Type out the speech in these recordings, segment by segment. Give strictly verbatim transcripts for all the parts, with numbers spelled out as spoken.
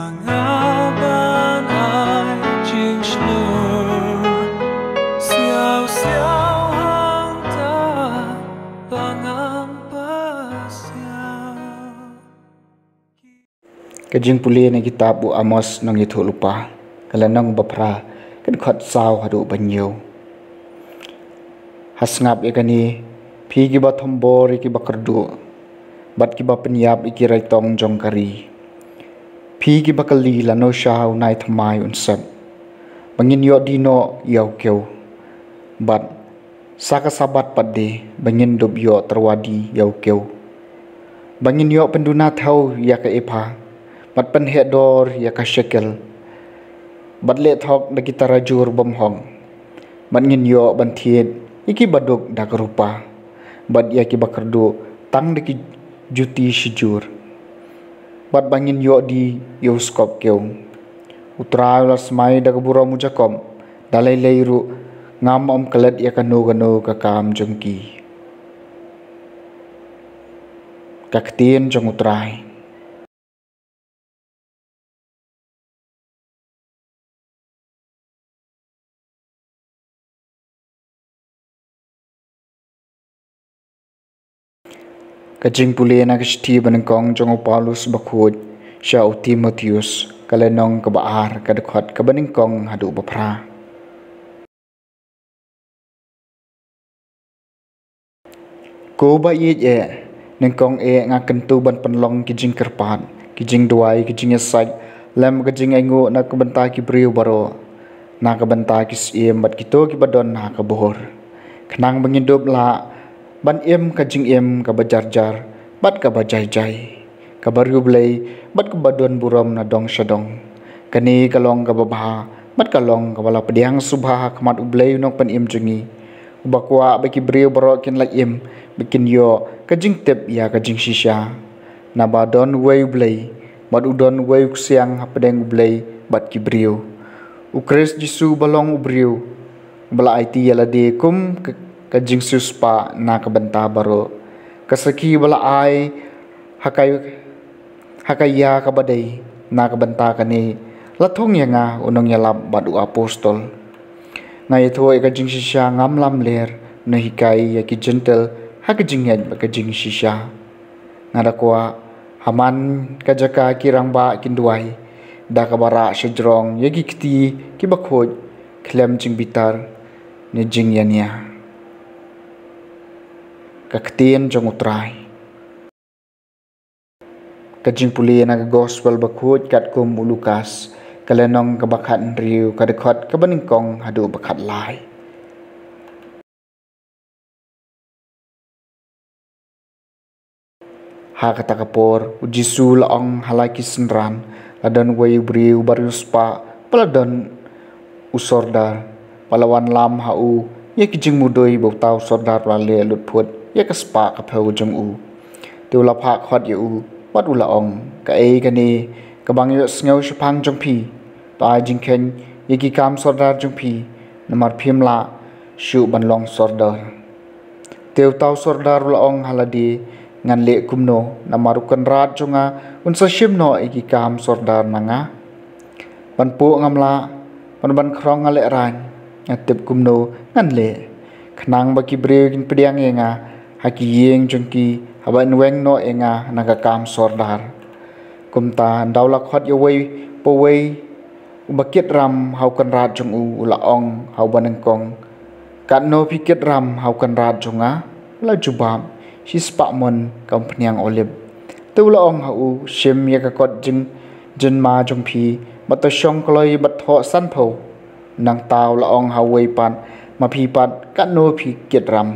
Nga ban ai jingshlur siaw siaw hangta ba ngam pasiaw. Ka jingpule na kitab u Amos nongïathuhlypa, ka lynnong ba phra, ka dkhot saw haduh ba hynñiew. Ha sngap ïa kane, phi kiba thombor ïa kiba kyrduh, bad kiba pynïap ïa ki raitong jong ka ri. Phi kiba kylli lano sha u nai thymmai un sep, ba ngin ïoh die noh ïa u kew. Bad sa ka Sabbath pat de ba ngin dup ïoh tyrwa die ïa u kew. Ba ngin ïoh pynduna thew ïa ka epha, bad pynheh dor ïa ka shekel. Bad leh thok da ki tarajur bymhok. Bad ngin ïoh ban thied ïa kiba duk da ka rupa, bad ïa kiba kyrduh tang da ki juti shijur. Bad ba ngin ïoh die ïa u skop kew. U Trai u la smai da ka burom u Jakob, da lei lei ruh ngam ym klet ïa kano kano ka kam jong ki. Ka ktien jong u Trai. Ka jingpule na ka shithi banyngkong jong u Paulus bakhuid sha u Timotheus, ka lynnong kaba ar, ka dkhot kaba nyngkong haduh ba phra. Ko ba ïeit eh, nyngkong eh nga kyntu ban pynlong ki jingkyrpad, ki jingduwai, ki jingïasaid, lem ka jingainguh na ka bynta ki briew baroh, na ka bynta ki syiem bad kito kiba don ha ka bor. Khnang ba ngin dup lah ban im ka jingim kaba jarjar bad kaba jaijai, kaba riewblei bad kaba don burom na dong sha dong. Kane ka long kaba bha bad ka long kaba la pdiang sngewbha ha khmat U Blei u Nongpynim jong ngi, uba kwah ba ki briew baroh kin lait im, ba kin ïoh ka jingtip ïa ka jingshisha. Naba don uwei U Blei, bad u don uwei u ksiang hapdeng U Blei bad ki briew, U Khrist Jisu ba long u briew, ba la aiti ïa lade kum ka, ka jingsiewspah na ka bynta baroh. Ka sakhi ba la ai ha ka, ha ka ïa kaba dei na ka bynta kane, la thung ïa nga u nongïalap bad u apostol. Nga ïathuh ïa ka jingshisha, ngam lamler, nonghikai ïa ki Jentil ha ka jingngeit bad ka jingshisha. Nga da kwah ha man ka jaka ki rangbah kin duwai, da kaba rah shajrong ïa ki kti kiba khuid khlem jingbitar ne jingïania. Ka ktien jong U Trai. Ka jingpule na ka Gospel bakhuid katkum u Lukas, ka lynnong kaba khathynriew, ka dkhot kaba nyngkong haduh ba khatlai. Ha kata ka por, U Jisu u la ong ha la ki synran, la don uwei u briew ba riewspah, ba la don u sordar, ba la wanlam ha u ïa ki jingmudui, ba uta u sordar u la leh lutphut ïa ka spah ka phew jong u. Te u la phah khot ïa u, bad u la ong, kaei kane kaba nga ïohsngew shaphang jong phi? To ai jingkheiñ ïa ki kam sordar jong phi, namar phim lah shuh ban long sordar. Te uta u sordar u la ong ha lade, ngan leh kumno, namar u kynrad jong nga un sa shim noh ïa ki kam sordar na nga? Ban puh ngam lah, ban, ban khrong nga lehraiñ, nga tip kumno ngan leh, khnang ba ki briew kin pdiang ïa nga ha ki ïing jong ki, haba yn weng noh ïa nga na ka kam sordar. Kumta ynda u la khot ïa uwei pa uwei uba kit ram ha u kynrad jong u, u la ong ha uba nyngkong, katno phi kit ram ha u kynrad jong nga? U la jubab, shispah mon ka umphniang olib. Te u la ong ha u, shim ïa ka kot jing, jingma jong phi, bad to shong kloi bad thoh sanphew. Nangta u la ong ha uwei pat, ma phi pat katno phi kit ram?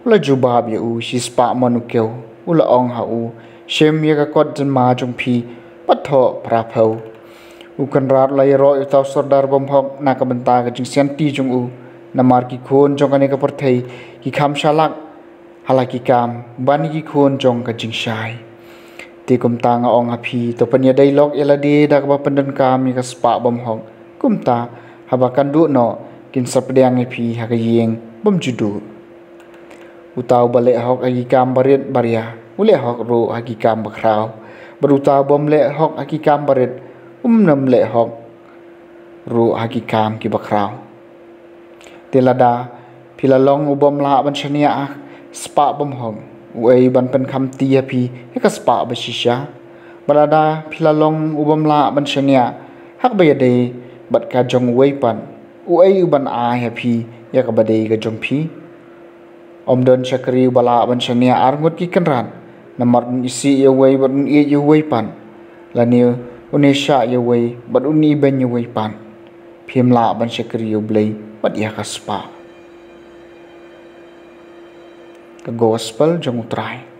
U la jubab ïa u, shispah mon u kew. U la ong ha u, shim ïa ka kot jingma jong phi, bad thoh phraphew. U kynrad u la ïaroh ïa uta u sordar bymhok na ka bynta ka jingsianti jong u, namar ki khun jong kane ka pyrthei ki kham shalak ha la ki kam ban ïa ki khun jong ka jingshai. Te kumta nga ong ha phi, to pynïadei lok ïa lade da kaba pyndonkam ïa ka spah bymhok. Kumta haba kan duh noh, kin sa pdiang ïa phi ha ka ïing bymjuh duh. Uta uba leh hok ha ki kam barit baria, u leh hok ruh ha ki kam bakhraw. Bad uta ubym leh hok ha ki kam barit, ym nym leh hok ruh ha ki kam ki bakhraw. Te lada phi la long u bym lah ban shaniah ha spah bymhok, uei ban pynkhamti ha phi ïa ka spah ba shisha? Bad lada phi la long u bym lah ban shaniah ha kaba ïadei bad ka jong uwei pat, uei u ban ai ha phi ïa kaba dei ka jong phi? Ym don shakri uba lah ban shaniah ar ngut ki kynrad, namar un isih ïa uwei bad un ïeit ïa uwei pat, lane un ïashah ïa uwei bad un ibeiñ ïa uwei pat. Phim lah ban shakri ïa U Blei bad ïa ka spah. Ka Gospel jong U Trai.